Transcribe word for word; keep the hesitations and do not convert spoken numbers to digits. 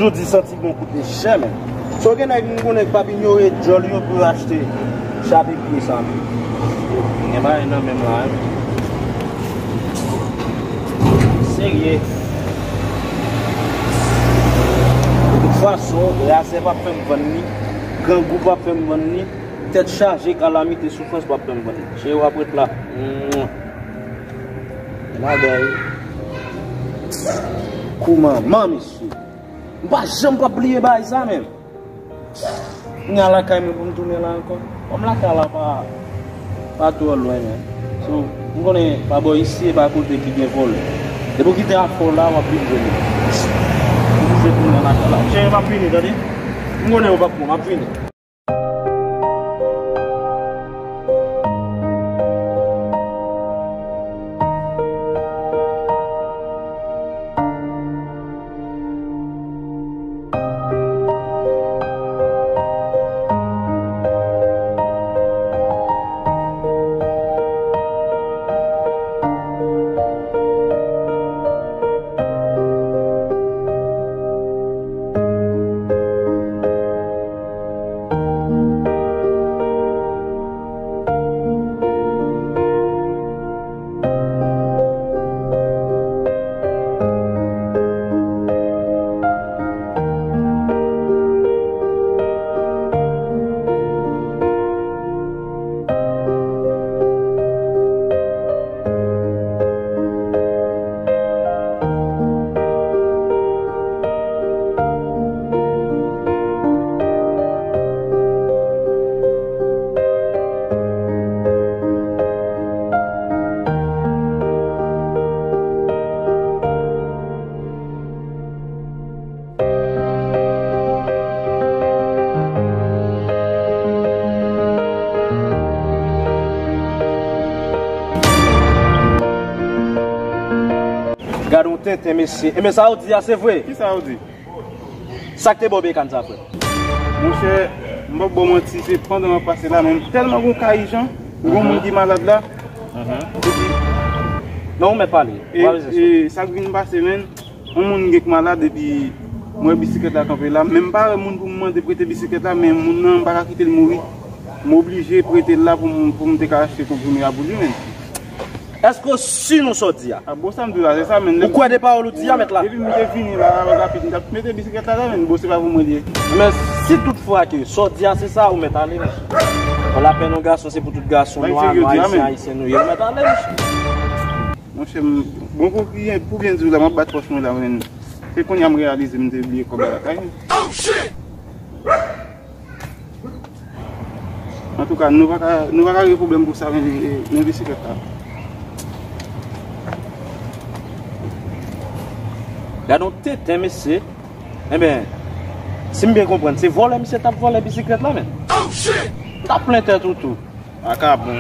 Jodi santi bon koute chè, men. So gen nèg m konnen k p ap inyore djòl yo pou yo achte chape pye sa, men. Gen bagay nan menm la, wi. Serye. De tout fason, razè p ap fè m vann li, grangou p ap fè m vann li, tèt chaje, kalamite, soufrans p ap fè m vann li. Cheri w ap ret la. Mwah. Bagay. Kou manman, mesye. M pa janm p ap bliye bagay sa menm. Kounye a lakay mwen pou m tounen la ankò. Kòm lakay la pa, pa twò lwen, men. So, m konnen pa bò isi e pa kote ki gen vòlè. Depi w kite afè w la, w ap vin jwenn li. Ou oblije tounen lakay la. Cheri, m ap vini, tande? M konnen ou p ap bon, m ap vini. Gade yon tenten, mesye. Enben, sa w di a, se vre? Kisa w di? Sa k te ba w bekàn sa, frè? Monchè, m p ap ba w manti, se pandan m ap pase la, men m tèlman gon kayijan, gon moun ki malad la. Epi, non, ou mèt pale. E, e sa k vin pase, menn, yon moun gen k malad, epi m wè bisiklèt la kanpe la. Men m pa wè moun pou m mande prete bisiklèt la, men moun nan, m pa ka kite l mouri. M oblije prete l la pou m, pou m te ka achte konprime a pou li, menn. Èske w si nan sa w di a? A, bon, sa m di w la, se sa, menn. Ou kwè de pawòl ou di a, mèt la? Depi m te vini la, rapid, m t ap mete bisiklèt la, la, menn, bon, se pa pou mwen li ye. Men si tout fwa ke sa w di a, se sa, ou mèt ale, mesye. Bon, lapèn yon gason, se pou tout gason, nwa, nwa, ayisyen, ayisyen nou ye, ou mèt ale, mesye. Monchè, m, bon, pou byen, pou byen di w la, m ap bat pòch mwen la, menn. Se kounye a m reyalize m te bliye kòb la lakay mwen. Antouka, nou pa ka, nou pa ka gen pwoblèm pou sa, men, men bisiklèt la. Gade yon tenten, mesye. Enben, si m byen konprann, se vòlè misye t ap vòlè bisiklèt la, menn. M t ap plen tèt ou tou. Vakabon.